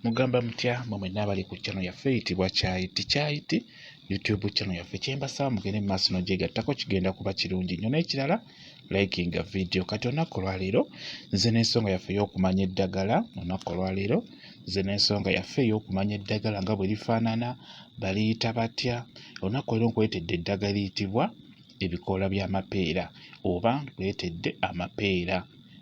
Mugamba mutya mwe mwenna abali ku channel yaffe eyitibwa Kyayiti Kyayiti YouTube channel yaffe, kyembasaba mugende mu maaso n'ogyegattako, kigenda kuba kirungi nnyo. N'ekirala, likinga video. Kati olunaku olwaleero nze n'ensonga yaffe ey'okumanya eddagala. Olunaku olwaleero nze n'ensonga yaffe ey'okumanya eddagala nga bwe lifaanana, baliyita batya. Olunaku olwaleero nkuleetedde eddagala eriyitibwa ebikoola by'amapeera oba nkuleetedde amapeera,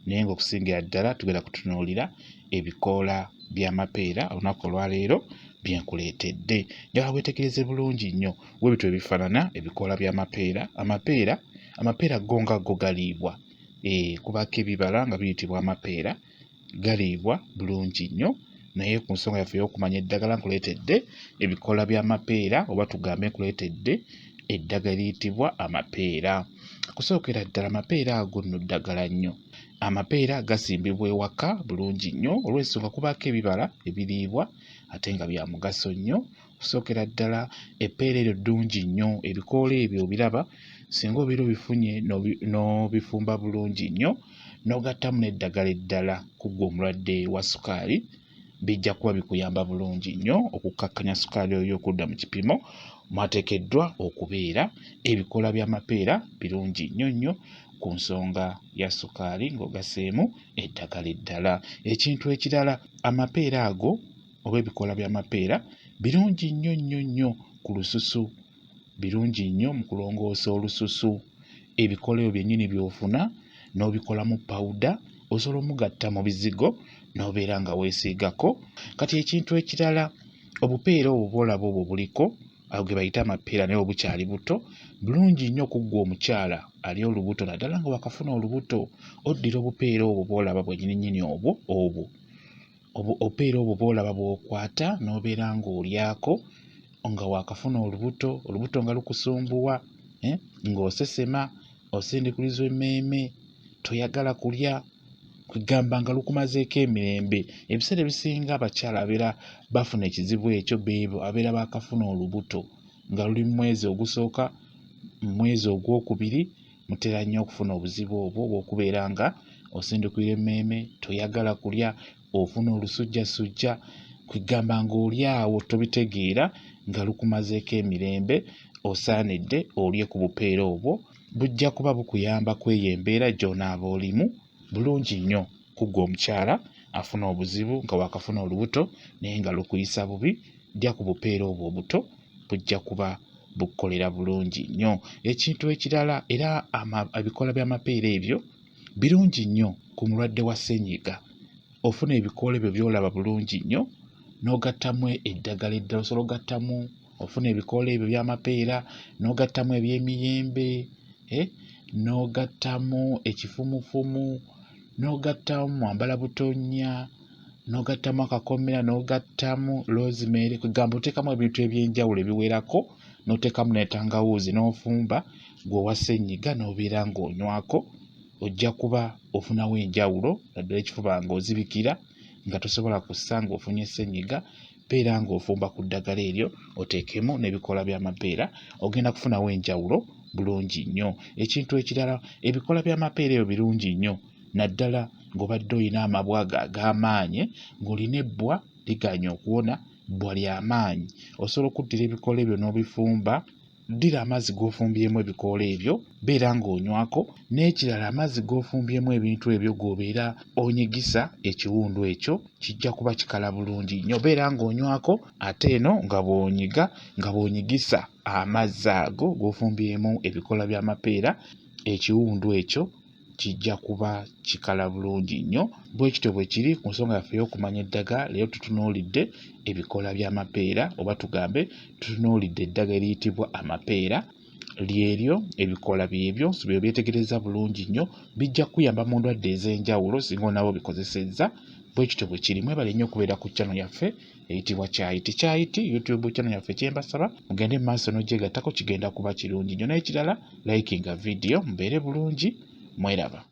naye ng'okusingira ddala tugenda kutunuulira ebikoola by'amapeera. Olunaku olwaleero bye nkuleetedde njagala weetegereze bulungi nnyo we bityo ebifaanana ebikoola by'amapeera. Amapeera, amapeera go nga go galiibwa, kubaako ebibala nga biyitibwa amapeera, galiibwa bulungi nnyo. Naye ku nsonga yaffe ey'okumanya eddagala, nkuleetedde ebikoola by'amapeera oba tugambe nkuleetedde eddagala eriyitibwa amapeera. Okusookera ddala, amapeera ago nno ddagala nnyo. Amapeera gasimbibwa ewaka bulungi nnyo olw'ensonga kubaako ebibala ebiriibwa ate nga bya mugaso nnyo. Okusookera ddala, eppeera eryo ddungi nnyo. Ebikoola ebyo obiraba, singa obeera obifunye n'obifumba bulungi nnyo n'ogattamu n'eddagala eddala ku ggwe omulwadde wa sukaali, bijja kuba bikuyamba bulungi nnyo okukkakkanya sukaali oyo okudda mu kipimo mwateekeddwa okubeera. Ebikoola by'amapeera birungi nnyo nnyo ku nsonga ya sukaali ng'ogaseemu eddagala eddala. Ekintu ekirala, amapeera ago oba ebikoola by'amapeera birungi nnyo nnyo nnyo ku lususu, birungi nnyo mu kulongoosa olususu. Ebikoola ebyo byennyini by'ofuna n'obikolamu pawuda, osobola omugatta mu bizigo n'obeera nga weesiigako. Kati ekintu ekirala, obupeera obwo bw'olaba obwo buliko ago ge bayita amapeera naye obukyali buto, bulungi nnyo ku ggwe omukyala ali olubuto, naddala nga wakafuna olubuto. Oddira obupeera obwo bw'olaba bwennyininyini obwo obwo obupeera obwo bw'olaba bw'okwata n'obeera ng'olyako nga waakafuna olubuto, olubuto nga lukusumbuwa, ng'osesema, osindiikirizwa emmeeme, toyagala kulya, kwegamba nga lukumazeeko emirembe. Ebiseera ebisinga abakyala abeera bafuna ekizibu ekyo beebo abeera baakafuna olubuto nga luli mu mwezi ogusooka, mu mwezi ogwokubiri, mutera nnyo okufuna obuzibu obwo obw'okubeera nga osindukirwa emmeeme, toyagala kulya, ofuna olusujjasujja, kwegamba ng'oli awo tobitegeera nga lukumazeeko emirembe. Osaanidde olye ku bupeera obwo, bujja kuba bukuyamba ku eyo embeera gy'onaaba olimu bulungi nnyo. Ku ggwe omukyala afuna obuzibu nga waakafuna olubuto naye nga lukuyisa bubi, lya ku bupeera obwo obuto, bujja kuba bukukolera bulungi nnyo. Ekintu ekirala era, ebikoola by'amapeera ebyo birungi nnyo ku mulwadde wa ssennyiga. Ofuna ebikoola ebyo by'olaba bulungi nnyo n'ogattamu eddagala eddala, osobola ogattamu, ofuna ebikoola ebyo by'amapeera n'ogattamu eby'emiyembe, n'ogattamu ekifumufumu, n'ogattamu mwambala butonnya, n'ogattamu akakomera, n'ogattamu rosemary, kwegamba oteekamu ebintu eby'enjawulo ebiwerako, n'oteekamu ne tangawuuzi n'ofumba, ggwe owa ssennyiga n'obeera ng'onywako, ojja kuba ofunawo enjawulo, naddala ekifuba ng'ozibikira nga tosobola kussa ng'ofunye ssennyiga. Beera ng'ofumba ku ddagala eryo oteekemu n'ebikoola by'amapeera, ogenda kufunawo enjawulo bulungi nnyo. Ekintu ekirala, ebikoola by'amapeera ebyo birungi nnyo naddala ng'obadde olina amabwa ago ag'amaanyi, ng'olina ebbwa ligaanye okuwona, bbwa lya maanyi, osobola okuddira ebikoola ebyo n'obifumba. Ddira amazzi g'ofumbyemu ebikoola ebyo, beera ng'onywako. N'ekirala, amazzi g'ofumbyemu ebintu ebyo g'obeera onyigisa ekiwundu ekyo, kijja kuba kikala bulungi nnyo. Beera ng'onywako ate eno nga bw'onyiga, nga bw'onyigisa amazzi ago g'ofumbyemu ebikoola by'amapeera, ekiwundu ekyo kijja kuba kikala bulungi nnyo. Bwe kityo bwe kiri ku nsonga yaffe ey'okumanya eddagala. Leero tutunuulidde ebikoola by'amapeera oba tugambe tutunuulidde eddagala eriyitibwa amapeera. Lyeryo ebikoola byebyo, nsuubira obyetegerezza bulungi nnyo, bijja kukuyamba mu ndwadde ez'enjawulo singa onaaba obikozesezza. Bwe kityo bwe kiri. Mwebale nnyo okubeera ku channel yaffe eyitibwa Kyayiti Kyayiti YouTube channel yaffe. Kyembasaba mugende mu maaso n'ogyegattako, kigenda kuba kirungi nnyo. N'ekirala, likinga video. Mubeere bulungi, mweraba.